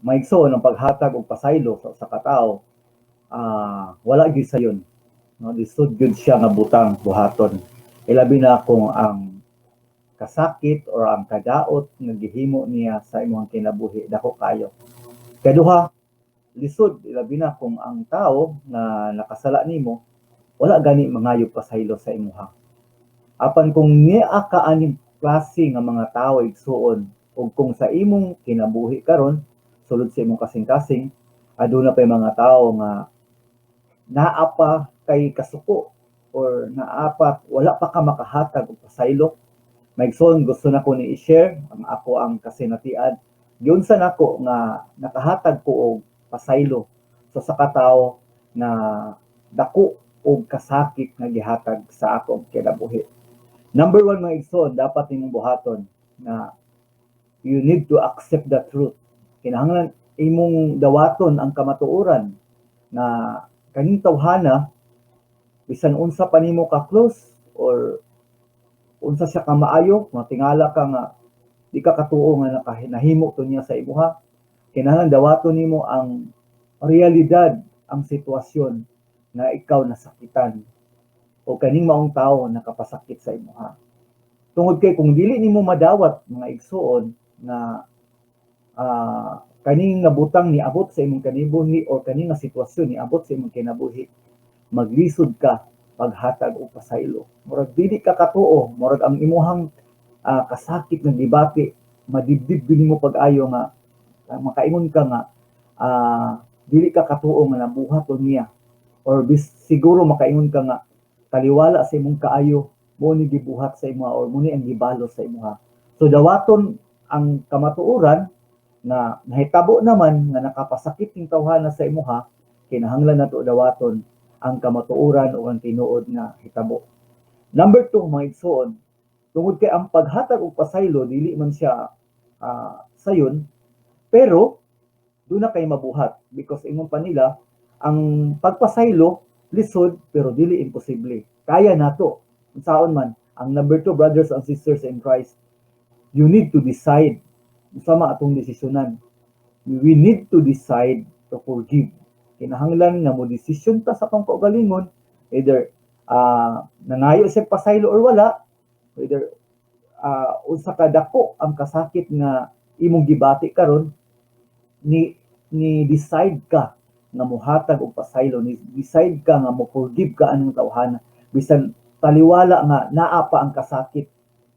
Mga igsoon, ang paghatag og pasaylo sa usa ka tawo, wala gyud sayon. No, lisod gyud siya nga butang buhaton. Ilabi na kung ang kasakit or ang kadaot nga gihimo niya sa imong kinabuhi dako kaayo. Kaduha, lisod ilabi na kung ang tawo nga nakasala nimo wala gani mangayo pasaylo sa imuha. Apan kung naa ka aning klase nga mga tawo, igsuon, ug kung sa imong kinabuhi karon sulod sa imong kasing-kasing aduna pay mga tawo nga naa pa kay kasuko or naa pa, wala pa ka makahatag og pasaylo, mga igsoon, gusto nako ni i-share ang ako ang kasinatian. Giunsa nako nga nakahatag ko og pasaylo sa usa ka tawo nga dako og kasakit nga gihatag sa akong kinabuhi. Number one, mga igsoon, dapat nimong buhaton na you need to accept the truth. Kinahanglan imong dawaton ang kamatuoran na kaning tawhana, bisan unsa pa nimo ka close or unsa siya ka maayo, matingala ka nga di ka katuo nga nahimo to niya sa imuha, kinahanglan dawaton nimo ang realidad, ang sitwasyon nga ikaw nasakitan o kaning maong tawo nakapasakit sa imuha. Tungod kay kung dili nimo madawat, mga igsuon, nga kaning nga butang niabot sa imong kinabuhi o kaning nga sitwasyon niabot sa imong kinabuhi, maglisod ka paghatag og pasaylo. Murag dili ka katuo, murag ang imuhang kasakit nga gibati madibdib gyud nimo pag-ayo nga makaingon ka nga dili ka katuo nga nabuhat niya or bis, siguro makaingon ka nga taliwala sa imong kaayo mo ni gibuhat sa imuha or mo ni ang gibalos sa imuha. So dawaton ang kamatuoran nga nahitabo naman nga nakapasakit ning tawhana sa imuha. Kinahanglan nato dawaton ang kamatuoran o ang tinuod nga hitabo. Number two, mga igsoon, tungod kay ang paghatag og pasaylo dili man siya sayon, pero duna kay mabuhat because ingon pa nila, ang pagpasaylo lisod pero dili imposible. Kaya nato. Unsaon man, ang number two, brothers and sisters in Christ, you need to decide. Unsa man atong desisyonan? We need to decide to forgive. Kinahanglan nga mo desisyon ta sa atong kaugalingon, either nangayo siya pasaylo or wala, either unsa ka dako ang kasakit nga imong gibati karon, ni decide ka nga mohatag og pasaylo, ni decide ka nga mo forgive ka anong tawhana bisan taliwala nga naa pa ang kasakit,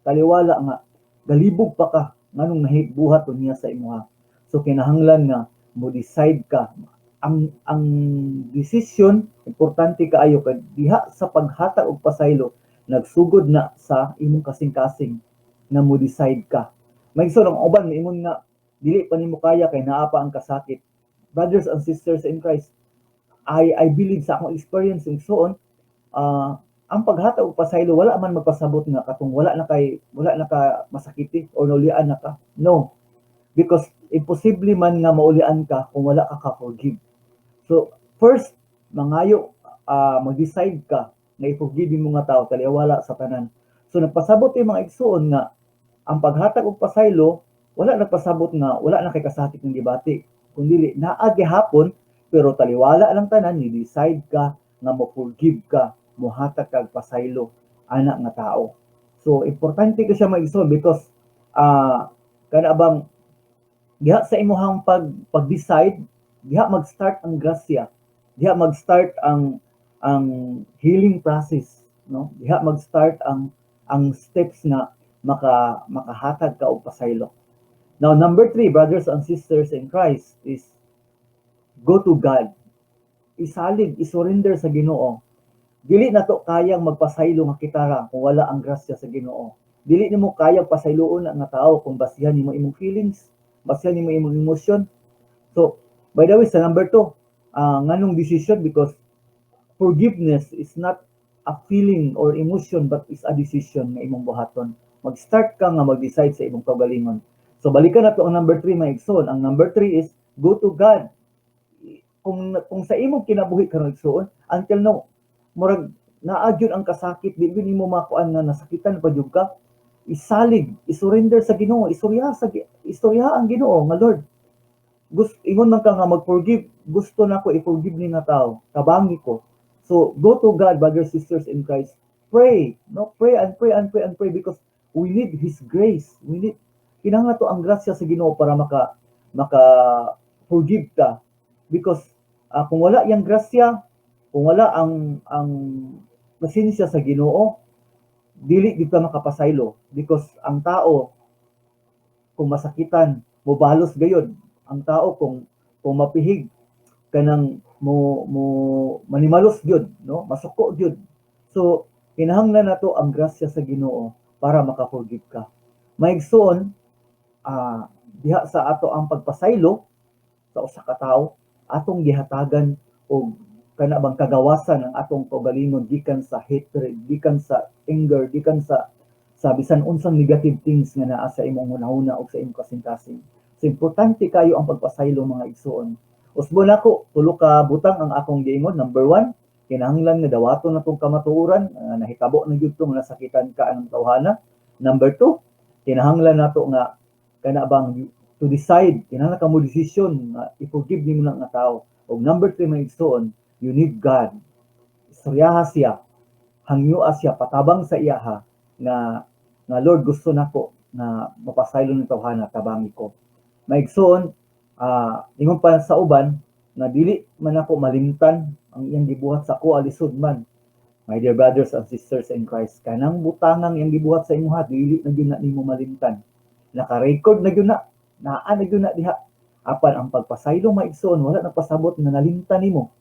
taliwala nga galibog pa ka nganong nahibuhat niya sa imuha. So kinahanglan nga mo decide ka. Ang desisyon importante kaayo kay diha sa paghatag og pasaylo nagsugod na sa imong kasing-kasing nga mo decide ka. May so ang uban miingon nga dili pa nimo kaya kay naa pa ang kasakit. Brothers and sisters in Christ, I believe sa akong experience, igsoon, ang paghatag og pasaylo wala man magpasabot nga katong wala na ka masakiti or naulian na ka. No. Because imposible man nga maulian ka kung wala ka ka-forgive. So first, mangayo, mag-decide ka nga i-forgive mo nga tao taliwala sa tanan. So nagpasabot yung mga igsoon nga ang paghatag og pasaylo wala nagpasabot nga wala na kay kasakit ng gibati. Kung dili naa gihapon, pero taliwala lang tanan, ni decide ka nga mo forgive ka, mohatag kag pasaylo ana nga tao. So importante ko siya, mga igsoon, because kana bang diha sa imuhang pag-decide, diha mag-start ang grasya, diha mag-start ang healing process, no? Diha mag-start ang steps nga makahatag ka og pasaylo. Now, number three, brothers and sisters in Christ, is go to God. Isalig, isurrender sa Ginoo. Dili na to kayang magpasaylo nga kitara kung wala ang grasya sa Ginoo. Dili nimo kayang pasayloon na nga tao kung basihan nimo imong feelings, basihan nimo imong emotion. So, by the way, sa number two, nganong decision? Because forgiveness is not a feeling or emotion but is a decision nga imong buhaton. Mag-start ka nga mag-decide sa imong kaugalingon. So balikan nato ang number three, mga igsoon. Ang number three is go to God. Kung sa imong kinabuhi karon, igsoon, until now, murag naa gyud ang kasakit, di gyud nimo makuan nga nasakitan pa jud ka, isalig, isurrender sa Ginoo, istorya ang Ginoo nga, "Lord, Gusto ingon man ka nga mag-forgive, gusto nako i-forgive ni nga tao, tabangi ko. So go to God, brothers, sisters in Christ. Pray, no? Pray and pray and pray and pray because we need His grace. We need, kinahanglan to ang grasya sa Ginoo para maka forgive ka, because kung wala yang grasya, kung wala ang pasensya sa Ginoo, dili gyud ka makapasaylo, because ang tao kung masakitan, mobalos gayud. Ang tao kung mapihig, kanang mo manimalos gyud, no, masuko gyud. So kinahanglan nato ang grasya sa Ginoo para maka-forgive ka. Maigsoon, diha sa ato ang pagpasaylo sa usa ka tawo, atong gihatagan og kana bang kagawasan ang atong kaugalingon gikan sa hatred, gikan sa anger, gikan sa bisan unsang negative things nga naa sa imong hunahuna o sa imong kasing-kasing. So importante kayo ang pagpasaylo, mga igsoon. Usbon nako, tulo ka butang ang akong giingon. Number one, kinahanglan nga dawaton natong kamatuoran, nahitabo na gyud to nga nasakitan ka ang tawhana. Number two, kinahanglan nato nga kana bang to decide, kinahanglan ka mo desisyon nga i-forgive nimo na nga tao. Og number three, mga igsoon, you need God. Istoryaha siya, hangyoa siya, patabang sa iyaha nga "Lord, gusto nako nga mapasaylo ng tawhana, tabangi ko." Maigsoon, ingon pa sa uban nga dili man ako malimtan ang iyang gibuhat sa ako, alisod man. My dear brothers and sisters in Christ, kanang butangang iyang gibuhat sa imuha, dili na gyud na nimo malimtan. Naka-record na gyud na, naa na gyud na diha. Apan ang pagpasaylo, maigsoon, wala nagpasabot nga nalimtan nimo.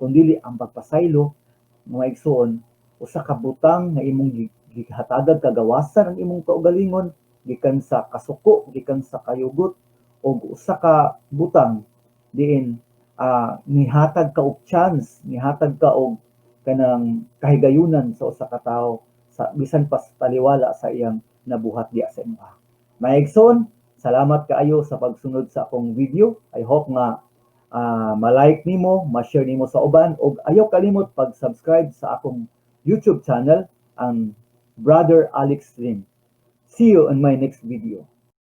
Kundili ang pagpasaylo, mga igsoon, usa ka butang nga imong gihatagag kagawasan ang imong kaugalingon gikan sa kasuko, gikan sa kayugot, og usa ka butang diin nihatag ka og chance, nihatag ka og kanang kahigayunan sa usa ka tawo sa bisan pa taliwala sa iyang nabuhat diha sa imuha. Mga igsoon, salamat kaayo sa pagsunod sa akong video. I hope nga ma-like nimo, ma-share nimo sa uban ug ayaw kalimot pag-subscribe sa akong YouTube channel, ang Brother Alex Lim. See you in my next video.